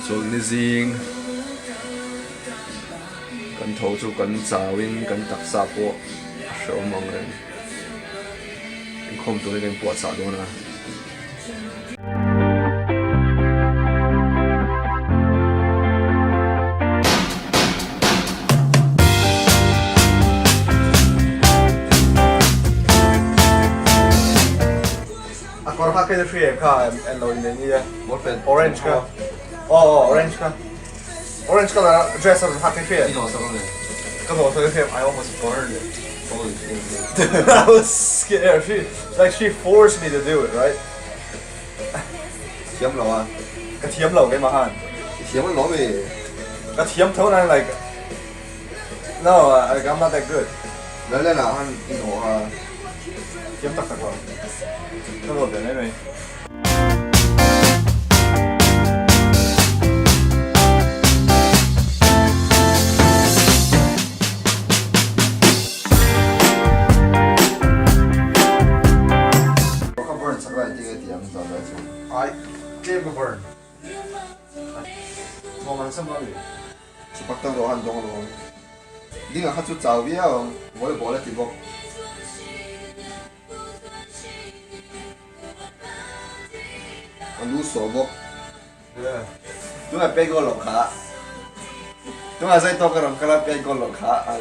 Chawlhni zing kan tho chu kan chauin kan taksa pawh a hrehawm ang reng. Inkhawm turin kan inpuahchah dawn a. A kawr kha kei hri em kha en lo in nei nia orange kha aw aw orange kha orange color dress a kha kei hri em ka zawh sak hri em I almost burned it I was scared she like she forced me to do it right thiam lo a ka thiam lo keimah khan i thiam alawm e ka thiam tho na like no like I'm not that good Lalena han i nawh a Thiam tak tak lo. Ka ruat ve mai mai. Ka burn sak lai ti ti ang zan lai chu. Ai, tlem ka burn. Mawng an sam lo mi. Sepak takraw han dawng alawm. Dinga kha chu chau viau ang, volleyball a ti bawk. A lu sawh bawk. Tunah pek goal loh kha. Tunah zai tawk a rawn kal a pek goal loh kha.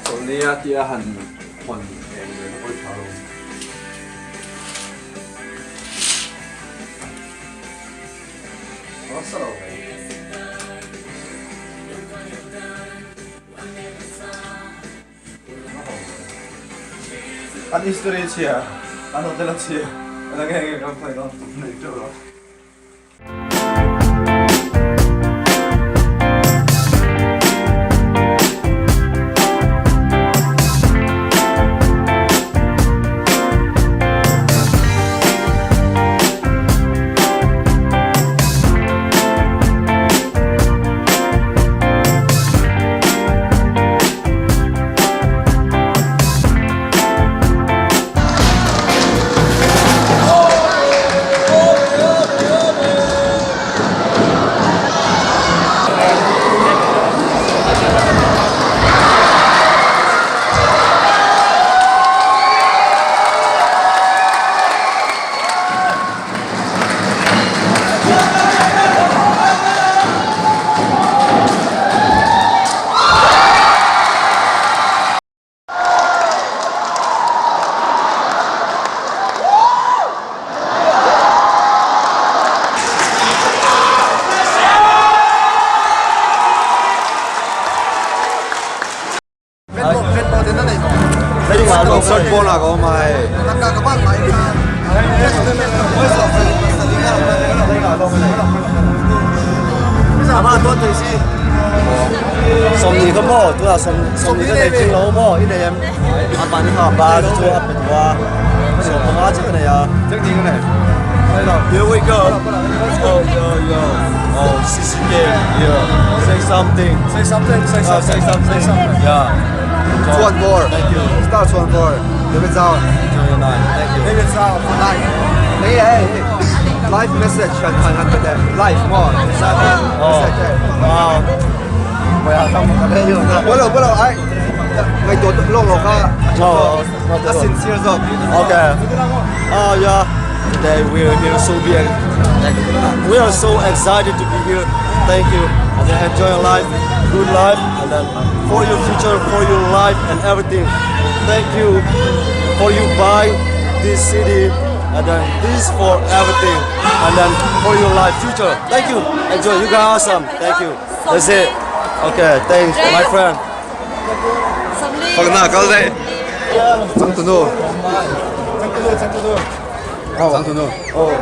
Chawlhnia tia han hawn eng ve na pawi tha lo. Nasa lo mai. An history chhia, an hotel a chhia, an nge nge kan play dawn nei teuh lo. Concert pawn ah ka awm a hei. Sawmni kha maw tunah sawm sawmni ka nei tling lo maw i nei em a mahni kha ba chu chu a pe duh a sawm panga chiah ka nei a Here we go. Yo yo yo. Oh CCK. Yeah. Say something. Say something, say something, say something. Say something. Yeah. Chuan bawr. Thank you. Star chuan bawr. David Zau. Enjoy your night. Thank you. David Zau for life. Hey hey hey. Live message han han han pe live maw. Oh. Wow. Bolo bolo ai. Ngai to lawk lawk kha. Oh, A sincere zawk. Okay. Oh yeah. Today we are here so big. We are so excited to be here. Thank you. And then enjoy your life, good life, and then for your future, for your life and everything. Thank you for you buy this city and then this for everything and then for your life future. Thank you. Enjoy. You guys awesome. Thank you. That's it. Okay. Thanks, my friend. Fakna kal daih. Changtunu. Changtunu, changtunu. Changtunu. Oh.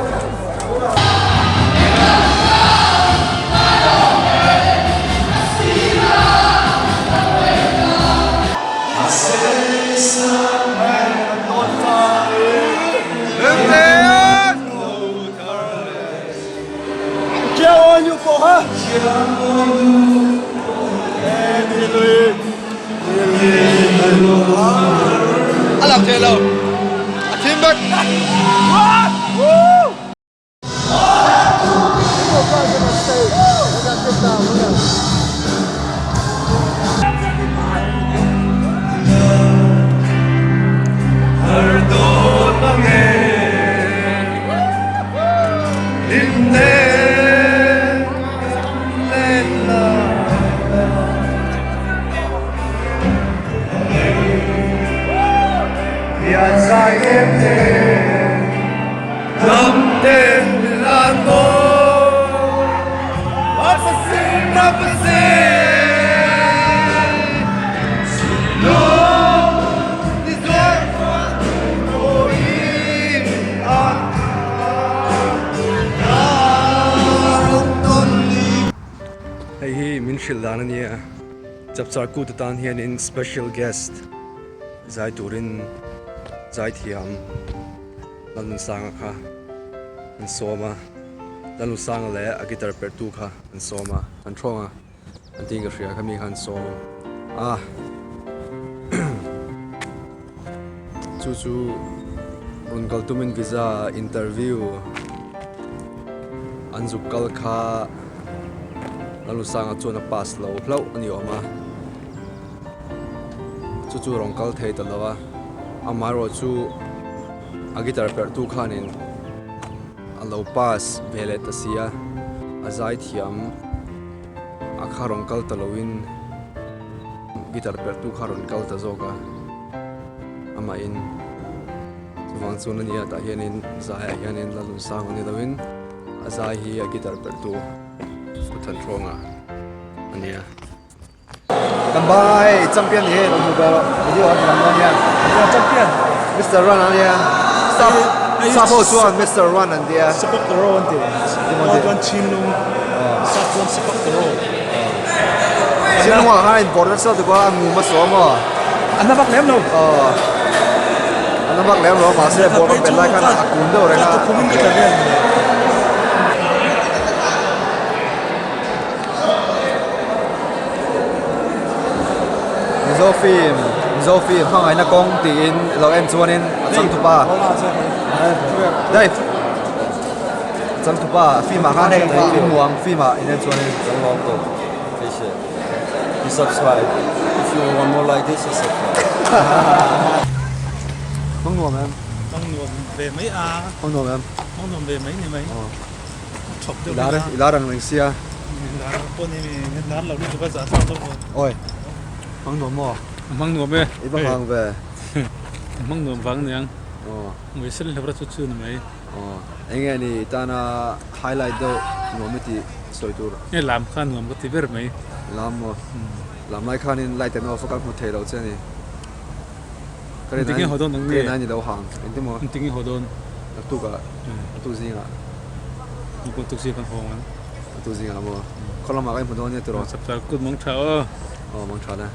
Hei hi min hrilh dan a nia, Chapchar Kut atan hianin special guest zai turin zaithiam Lalnunsanga kha an sawm a, Lalnunsanga leh a guitar perhtu kha an sawm a, an thawng a. An tiin ka hria khami khan sawm a chu chu rawn kal tumin visa interview an zuk kal kha Lalusanga chuan a pass lo hlauh a ni awm a chu chu rawn kal thei ta lo a amaherawh chu a guitar perh tu khanin a lo pass ve leh ta si a a zai thiam. A kha rawn kal ta loin guitar perhtu kha rawn kal ta zawk a, amahin chuvang chuan a nia tah hianin zaiah hianin Lalnunsanga ni loin a zai hi a guitar perhtu Kuthanhrawnga a nia. Kan banga hei champion ni hei lo hmu ve rawh video an lang dawn hian champion Mister Run a nia sap sap ho chuan Mister Run an tia Sepak takraw an ti Timaw chuan Chinlung sap chuan Sepak takraw Chinlung ah khan a inpawr nasa tuk a a ngum a sawm aw a na vak lem lo aw a na vak lem lo mahse ball rawn bet lai khan a kun deuh reng a ka tukhum in ka tla vel Mizo film Mizo film hmangaihna kawng tiin lo en chuanin a changtupa daih a changtupa film ah khan hei in hmu ang film ah in en chuanin kan lawm tawp You subscribe if you want more like this you subscribe. Hmang nuam em? Hmang nuam ve mai a. Hmang nuam em? Hmang nuam ve mai ni mai. I lar ang reng sia. Oi hmang nuam maw? Hmang nuam e. I va hang ve. Hmang nuam vang niang. Aw. Mui sel hlawr chu chu ni mai. Aw. Enge ni i tana highlight deuh nuam i tih sawi tur? Nge lam kha nuam ka ti ber mai. Lam maw? Lam lai khanin light an off a ka hmu thei lo che ni. Ka rin Engtinge haw dawn ang nge? Ka rin ai ni lo hang. Engtin maw? Engtinge haw dawn? Naktukah, naktuk zingah. Naktuk zing kan haw ang. Naktuk zingah maw? Khaw lamah ka inhmu dawn nia tiraw? Chapchar kut mang tha aw. Aw mang tha le.